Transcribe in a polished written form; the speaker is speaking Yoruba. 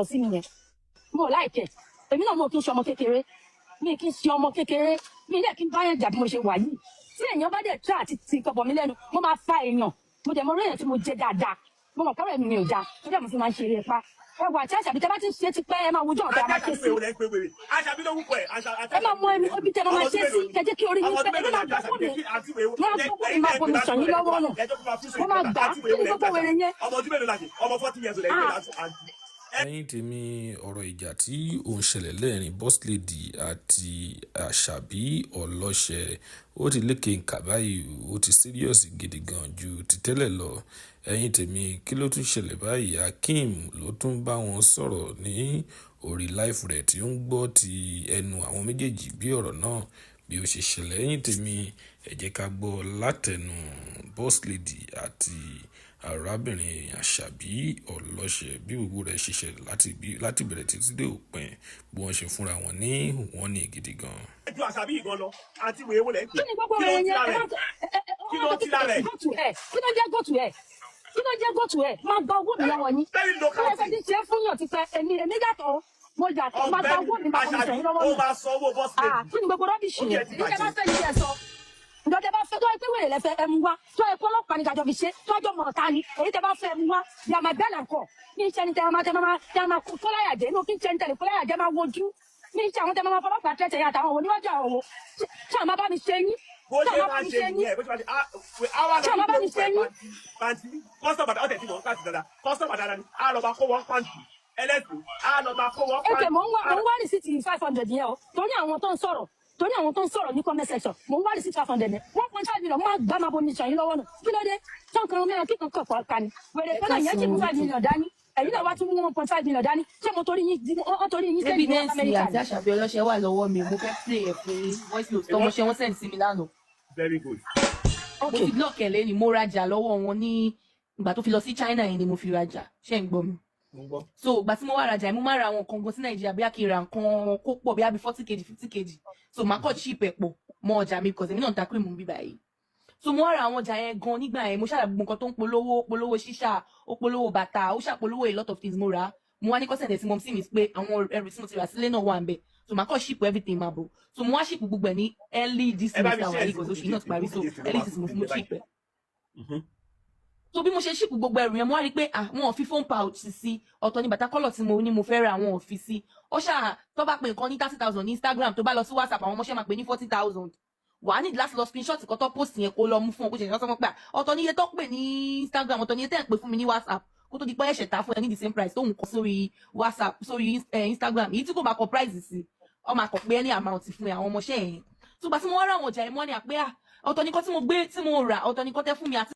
Sí mi yẹn, mo ò like ẹ̀. Èmi náà, mo kì í ṣe ọmọ kékeré, mi kì í ṣe ọmọ kékeré. Mi dẹ̀ kí n bá yẹn jà. Bí mo ṣe wà yìí, tí èèyàn bá dẹ̀ try àti ti nǹkan bọ̀ mí lẹ́nu, mo máa fa èèyàn. Mo dẹ̀ mọ orí èèyàn tí mo jẹ dáadáa. Mo mọ̀ kọ́rọ̀ mi ò dáa tó dẹ̀ mo fi máa ń ṣe eré pa. Ẹ wà tí àṣàbí tẹ bá ti ń ṣe tipẹ́, ẹ máa wojú ọ̀tá máa ṣe sí. Àṣàbí ló wúkọ ẹ̀. Ẹ máa mọ ẹni obi tẹ máa ṣe sí. Kẹjẹ kí orí yín pẹ́. Ẹ máa gbọ́ fún mi, máa gbọ́ fún mi, máa bomi sàn yín lọ́wọ́ nù. Mo máa gbà á. Kí ni gbogbo wèrè yẹn? Ọmọ ọdún mélòó láti ọmọ 40 years lẹ́yìn Ah. láti àǹtí. Ẹ̀yin tèmi, ọ̀rọ̀ ìjà tí ó ń ṣẹlẹ̀ lẹ́ẹ̀rin Boss Lady àti Àṣàbí Ọlọ́ṣẹ́, ó ti lékè nkà báyìí, ó ti serious gidi gan ju ti tẹ́lẹ̀ lọ. Ẹ̀yin tèmi, kí ló tún ṣẹlẹ̀ báyìí? Akeem ló tún bá wọn sọ̀rọ̀ ní orí live rẹ̀ tí ó ń gbọ́ ti ẹnu àwọn méjèèjì bí ọ̀rọ̀ náà bí ó ṣe ṣẹlẹ̀. Ẹ̀yin tèmi, ẹ jẹ́ ká gbọ́ látẹnu Boss Lady àti arábìnrin Àṣàbí Ọlọ́ṣẹ́ bí gbogbo rẹ̀ ṣe ṣẹlẹ̀ láti bẹ̀rẹ̀ títí dé òpin, bí wọ́n ṣe fúnra wọn ní wọ́n ní gidi gan. Ju Àṣàbí ìgan lọ, àǹtí wèé wọlé ń pè. Kí ni gbogbo Kí ló wèrè ń yẹn? tira Ẹ rẹ̀? Kí ló ń tira rẹ̀? Go to hell. Kí ló ń jẹ́ go to hell? Kí ló ń jẹ́ go to hell? Máa gba owó mi lọ́wọ́ yín. Very local Kí ló fẹ́ thing. ti ṣe fún yàn ti fẹ́? Èmi yàtọ̀ o. Mo yàtọ̀. Máa gba owó mi, máa bomi sàn Àṣàbí yín lọ́wọ́ ó nù. máa sanwó Boss Ah, Lady. kí ni gbogbo rubbish Ó yẹn? jẹ́ ti Ìjọba bàjẹ́. fẹ́ ní kí ẹ sọ. Ǹjọ́ tẹ bá fẹ́ tó ẹ pé wèrè lẹ́fẹ́ ẹ mú wá, tó ẹ pé ọlọ́pàá ní kájọ fi ṣe, tó ẹjọ́ mọ̀ ọ̀tá ni èyí tẹ bá fẹ́ ẹ mú wá. Yàmà bẹ́ẹ̀ là ń kọ̀ ní iṣẹ́ ni tẹ máa tẹ máa tẹ máa kó láyà jẹ́ inú kí n ṣe ní tẹ̀lé kó láyà jẹ́ máa wojú ní iṣẹ́ àwọn tẹ máa fọlọ́pàá tẹ̀tẹ̀ yàtọ̀ àwọn wo níwájú àwọn wo. Ṣé àwọn máa bá mi ṣe yín? Bó Ṣé ṣe àwọn máa bá máa mi ṣe ṣe yín? nìyẹn, bó ṣe máa ṣe àwa Ṣé àwọn máa bá mi ṣe yín? Pàǹtí customer ọ̀tẹ̀ tí mò ń kàtì dáadáa, customer dáadáa ni. Á lọ máa kó wọn pàǹtí ẹlẹ́sìn, á lọ máa kó wọn Èkè pàǹtí. mò ń wá receipt 500 yẹn o, torí àwọn tó ń sọ̀rọ̀ ní comment section. Mò ń wá receipt 500 yẹn. 1.5 million, máa gbá, máa bomi sàn yín lọ́wọ́ nù. Kí ló dé tó ń kan mẹ́rin kíkan kọ̀ọ̀kan ká ni wèrè kan náà yẹn ti mú 5 million dání, ẹ̀yin náà wá tún mú 1.5 million dání. Ṣé mo torí yín, wọ́n torí yín sẹ́yìn ní Evidence Amẹ́ríkà àti ni? Àṣàbí Ọlọ́ṣẹ́ wà lọ́wọ́ mi. Mo fẹ́ play ẹ̀ fún yín, voice note tọmọṣẹ́ wọn send sí mi lánàá. Very good. Mo ti block ẹ̀ lẹ́ni. Mo rajà lọ́wọ́ wọn ní ìgbà tó fi lọ sí China yẹn ni mo fi rajà. Ṣé ń gbọ́ mi? Mo ń gbọ́. So ìgbà tí mo wá rajà yẹn, mo máa ra àwọn nǹkan gan sí Nàìjíríà, bí a kì í ra nǹkan kó pọ̀, bí a bí 40 kg, 50 kg, so màá kọ́ ship ẹ̀ pọ̀ mọ́ ọjà mi, because èmi náà ń ta cream bí báyìí. So mo wá ra àwọn ọjà yẹn gan nígbà yẹn. Mo ṣàlàyé gbogbo nǹkan tó ń polówó. Ó polówó ṣíṣà, ó polówó bàtà, ó ṣàpolówó a lot of things. Mo rà á, mo wá ní kó send ẹ̀ sí mumsy mi pé àwọn ẹrù tí mo ti rà sílé náà wà ń bẹ̀, so màá kọ́ ship everything máa bọ̀. So mo wá ship gbogbo ẹ̀ ní early this Ẹ bá month mi àwọn share yìí, because oṣù yìí náà ti parí, so sí Bukky early Jesse. this month mo ship ẹ̀. So bí mo ṣe ship gbogbo ẹrù yẹn, mo wá rí i pé, ah, wọn ò fi phone pouch sí. Ọ̀tọ̀ ní bàtà colour tí mo ní mo fẹ́ ra, wọn ò fi sí. Ó ṣáà tó bá pe nǹkan ní 30,000 ní Instagram, tó bá lọ sí WhatsApp, àwọn ọmọọṣẹ́ máa pè ní 40,000. Wàá ní láti lọ screenshot kan tó post yẹn, kó lọ mú fún ọ, kó ṣe ṣe sọ pé, ah, ọ̀tọ̀ ní iye tó pè ní Instagram, ọ̀tọ̀ ní iye tẹ́ ẹ̀ pè fún mi ní WhatsApp, kó tó di pé ẹ̀ṣẹ̀ ta fún ẹ ní the same price tóun kọ sórí WhatsApp, sórí Instagram. Èyí tí kò bá kọ price sí, ọ máa kọ pé any amount fún ẹ, àwọn ọmọọṣẹ́ yẹn. So gbà tí mo wá rà àwọn ọjà yẹn, mo wá ní àpé, ah, ọ̀tọ̀ ní kan tí mo gbé tí mo rà, ọ̀tọ̀ ní kan tẹ́ fún mi àti